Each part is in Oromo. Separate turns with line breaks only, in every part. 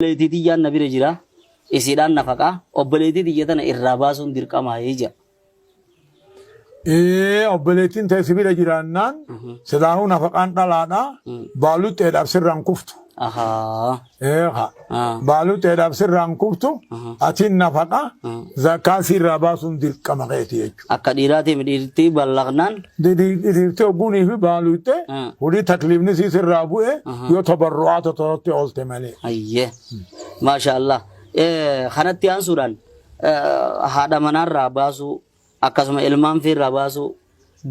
Obboleettii tiyyaan na bira jira, isiidhaan nafaqaa, obboleettii tiyya tana irraa baasuun dirqamaayii jedha.
Ee, obboleettiin tee si bira jiraannaan silaahuu nafaqaan dhalaadha baaluxxeedhaaf sirraan kuftu.
Ahaa.
Eeha.
Ah.
Baaluxxeedhaaf sirraan kuftu atiin nafaqa zakaa sirraa baasuun dirqama keeti jechuudha.
Akka dhiiraatiif dhiirtii ballaqnaan.
Dhiirtii ogguunii fi baaluxxee horii takliifni sii sirraa bu'e yoo tabarru'aata tolatti oolte malee.
Ayyee. Maasha Allah. Kanatti aansuudhaan haadha manaarraa baasuu akkasuma ilmaan fiirraa baasuu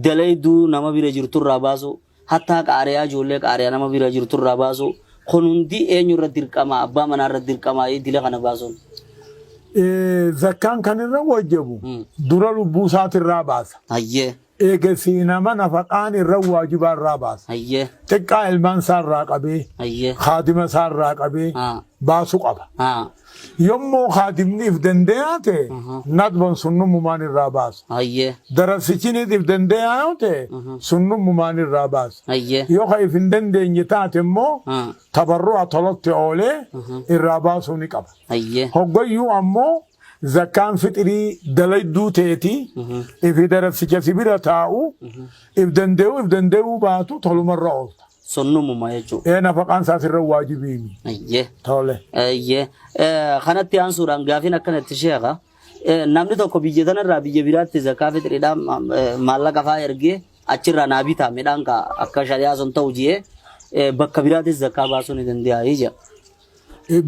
dalayduu nama bira jirturraa baasuu hattaa qaariyaa ijoollee qaariyaa nama bira jirturraa baasuu kun hundi eenyurra dirqama abbaa manaarra dirqama dila kana baasuun.
Zakkaan kan irra wajjabu dura lubbuu isaatirraa baasa.
Hayyee.
Eegasii nama nafaqaan irra waajibaa irraa baasa.
Hayyee.
Xiqqaa ilmaan isaa irraa qabee,
Hayyee.
kaadima isaa irraa qabee baasu qaba. Yommuu kaadimni if dandeeyaa ta'e nadban sunnummumaan irraa baasa.
Hayyee.
Darasichiniis if dandeeyaa yoo ta'e sunnummumaan irraa baasa.
Hayyee.
Yoo ka if hin dandeenye taate immoo tabarru'a tolotti oolee irraa baasuu ni qaba.
Hayyee.
Hoggayyuu ammoo zakkaan fixirii dalayduu teeti ifi darasicha si bira taa'u if dandee'uu if dandee'uu baatu tolumarra oolta.
Sunnumuma jechuudha.
Ee nafaqaan isaas irra waajibiimi.
Hayyee.
Tole.
Hayyee. Kanatti aansuudhaan gaafiin akkanatti sheekha. Namni tokko biyya tanarraa biyya biraatti zakaa fixiriidhaan maallaqa faa ergee achirraa naa bitaa midhaan ka akka shari'aa sun ta'u ji'ee bakka biraatis zakaa baasuu ni danda'a jedha.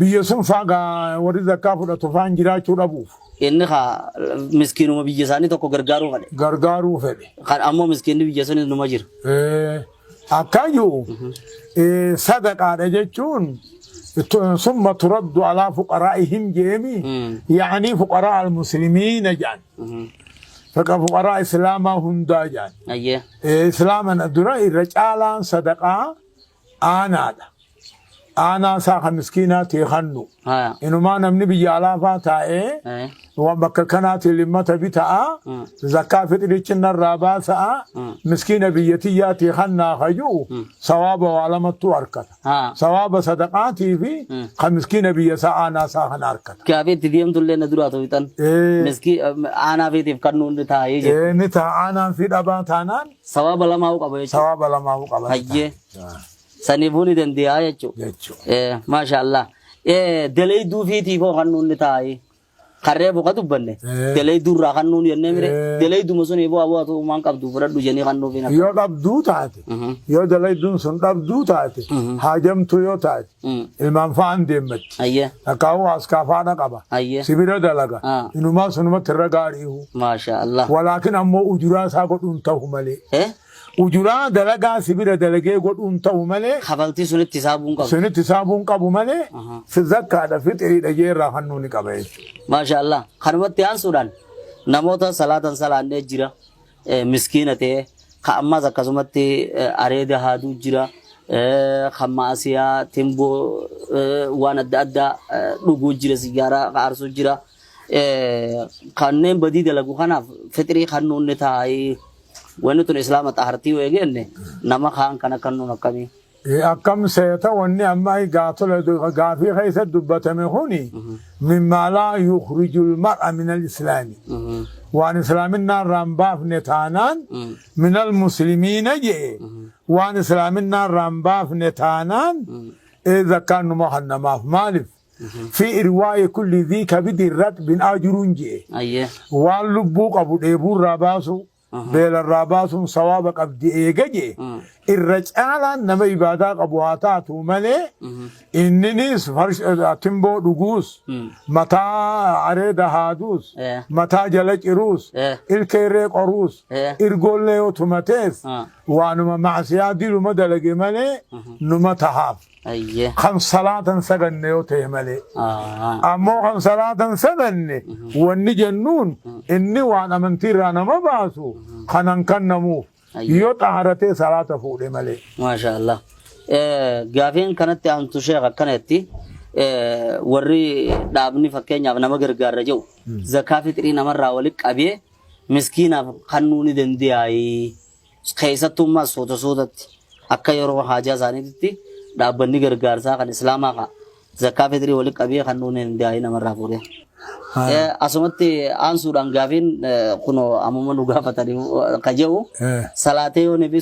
Biyya sun faa gaa warri zakkaa fudhatu faan jiraachuu dhabuuf.
Inni kaa miskiinuma biyya isaanii tokko gargaaruu fedhe.
Gargaaruu fedhe.
Kan ammoo miskiinni biyya sunis numa jira.
Akkaan jiru sadaqaadha jechuun summa turaddu alaa fuqaraa'ihim jeemi ya'anii fuqaraa al-muslimiina jedhan. Faqa fuqaraa islaamaa hundaa jedhan.
Ayyee.
Islaaman dura irra caalaan sadaqaa aanaadha. Aanaa isaa kan miskiinaa ta'e kannu.
Haya.
Inumaa namni biyya alaafaa taa'ee
Eh.
waan bakka kanaatiin limmata bita'a zakkaa fixirichi narraa baasa'a miskiina biyya tiyyaatii kannaa kayyuu sawaaba waa lamattuu argata.
Ha.
Sawaaba sadaqaatii fi kan miskiina biyya isaa aanaa isaa kana argata.
Gaafii itti deemtullee na duraa to'atan. Miskii aanaa feetiif kan nuun taa'ee jira.
Inni ta'a aanaan fi dhabaa taanaan
Sawaaba lamaa qaba jechuudha.
sawaaba lamaa qaba.
Hayyee. Saniifuu ni dandeeyaa jechuudha.
Jechuudha.
Maasha Allah. Dalayduu fiitiif hoo kan nuun taa'ee. Karree boqa dubbanne. Dalayduu irraa kan nuun jennee mire. Dalayduma sun eeboo aboo atu uumaan qabdu fudhadhu jennee kan nuuf hin akka.
Yoo dhabduu taate, yoo dalayduun sun dhabduu taate, haajamtuu yoo taate, ilmaan fa'aan deemmatti.
Hayyee.
Akaawuu askaa faana qaba.
Hayyee.
Sibira dalaga.
Ah.
Inumaa sunumatti irra gaariihu.
Maasha Allah.
Walaakin ammoo ujuraa isaa godhuun ta'u malee.
Eh?
Ujuraa dalagaa sibira dalagee godhuun ta'u malee.
Kafaltii sunitti hisaabuun qabu.
Sunitti hisaabuun qabu malee. Zakkaadha fixiriidha jeerraa fannuu ni qaba jechuudha.
Maasha Allah. Kanumatti aansuudhaan namoota salaatan salaannee jira. Miskiina ta'e ka ammas akkasumatti areeda haaduu jira. Kan maasiyaa timboo waan adda addaa dhuguu jira sigaaraa aarsuu jira. Kanneen badii dalagu kanaaf fixirii kannuun ni taa'ee. Wanni tun islaama xahartii yoo eegeenne nama kaan kana kannuun akkamii.
Akkam seeta wanni amma gaatole gaafii keessa dubbatame kuni mimmaa laa yukhrijul mar'a minal islaami. Waan islaaminaa irraa hin baafne taanaan minal muslimiina je'e waan islaaminaa irraa hin baafne taanaan zakkaan numa kannamaaf maaliif? Fi irwaa'i kulli dhii kabidin raxbin ajrun je'e.
Ayyee.
Waan lubbuu qabu dheebuurraa baasuu, beelarraa baasuun sawaaba qabdi eega je'e. Irra caalaan nama ibaadaa qabu haa taatu malee inninis timboo dhuguus, mataa areeda haaduus, mataa jala ciruus, ilkee irree qoruus, irgoollee yoo tumatees waanuma macsiyaa diluma dalage malee numa tahaaf.
Ayyee.
Kan salaatan saganne yoo ta'e malee.
Ah.
Ammoo kan salaatan saganne wanni jennuun inni waan amantii irraa nama baasu kanan kennamuuf
Ayyee.
yoo xaharatee salaata fuudhe malee.
Maasha Allah. Gaafiin kanatti aantu sheekh akkanatti warri dhaabni fakkeenyaaf nama gargaarra jedhu zakaa fixrii namarraa walitti qabee miskiinaaf kennuu ni danda'aayi. Keessattuu immaas suuta suutatti akka yeroo haajaa isaaniititti dhaabbanni gargaarsaa kan Islaamaa ka Zakkaa fixrii walitti qabee kan nuun hin daa'ii namarraa fuudhee. Asumatti aansuudhaan gaafiin kunoo ammuma nu gaafatanii ka jedhu salaatee yoo fi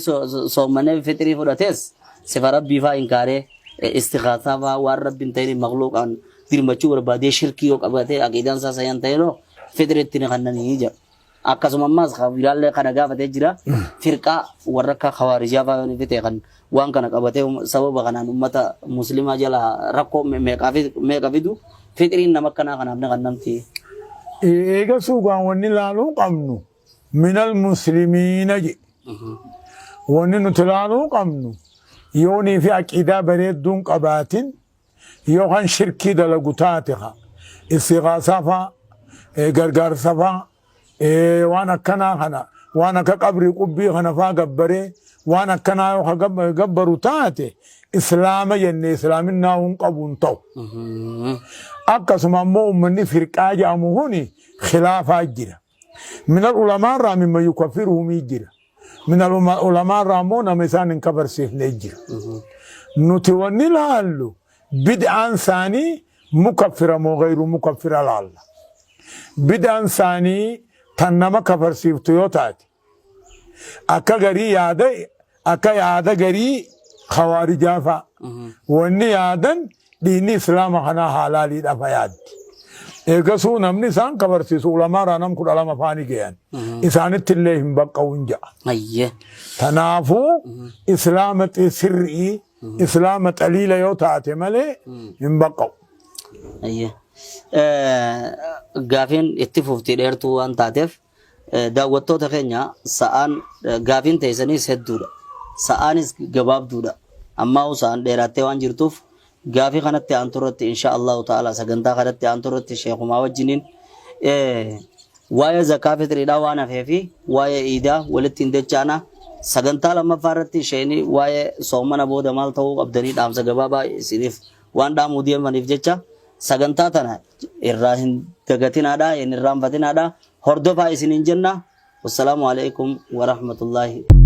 soommanee fixrii fudhates sifa rabbii faa inkaaree istigaasaa faa waan rabbi hin ta'in makluuqaan dirmachuu barbaadee shirkii yoo qabatee aqiidaan isaa sayan ta'inoo fixriitti ni kannanii jedha. Akkasuma ammaas kan biraallee kana gaafatee jira. Firqaa warra akka khawaarijaa faa yoo ta'e kan waan kana qabatee sababa kanaan ummata muslimaa jala rakkoo meeqa fidu fixriin nama akkanaa kanaaf ni kannamti.
Eega suuqaan wanni laaluu qabnu minal muslimiina jedhe. Wanni nuti laaluu qabnu yoonii fi aqiidaa bareedduun qabaatin yookaan shirkii dalagu taate haa istighaasaa faa gargaarsa faa waan akkanaa kana waan akka qabrii qubbii kana faa gabbaree waan akkanaa yoo gabbaru taate islaama jennee islaaminaa hin qabu hin ta'u. Akkasuma ammoo uummanni firqaa jedhamu kuni khilaafaa jira. Minal ulamaa irraa mimma yukaffiruhumii jira. Minal ulamaa irraa ammoo nama isaan hin kafarsiifne jira. Nuti wanni laallu bid'aan isaanii mukaffira moo gayru mukaffira laalla. Bid'aan isaanii tan nama kafarsiiftu yoo taate akka garii yaada akka yaada garii khawaarijaa fa'a. Wanni yaadan diinni islaama kanaa haalaaliidha fa yaaddi. Eegasuu namni isaan kafarsiisu ulamaarraa nam 12 faani gayan. Isaanitti illee hin baqqa'uun ja'a.
Ayyee.
Tanaafuu islaama sirrii islaama xaliila yoo taate malee hin baqqa'u.
Ayyee. Gaafiin itti fufti dheertuu waan taateef Daawwattoota keenya sa'aan gaafiin teessaniis hedduudha. Sa'aanis gabaabduudha. Ammaa'uu sa'aan dheeraattee waan jirtuuf gaafii kanatti aantu irratti insha Allahu ta'ala sagantaa kanatti aantu irratti sheekumaa wajjiniin waa'ee zakaa fixriidhaa waan hafee fi waa'ee iidaa walitti hin dechaana. Sagantaa lammaffaa irratti sheeni waa'ee soomana booda maal ta'uu qabdanii dhaamsa gabaabaa isiniif waan dhaamuu deemaniif jecha sagantaa tana irraa hin dagatinaadha, hin irraanfatinaadha. Hordofaa isiniin jenna. Wassalaamu alaikum warahmatullaahi.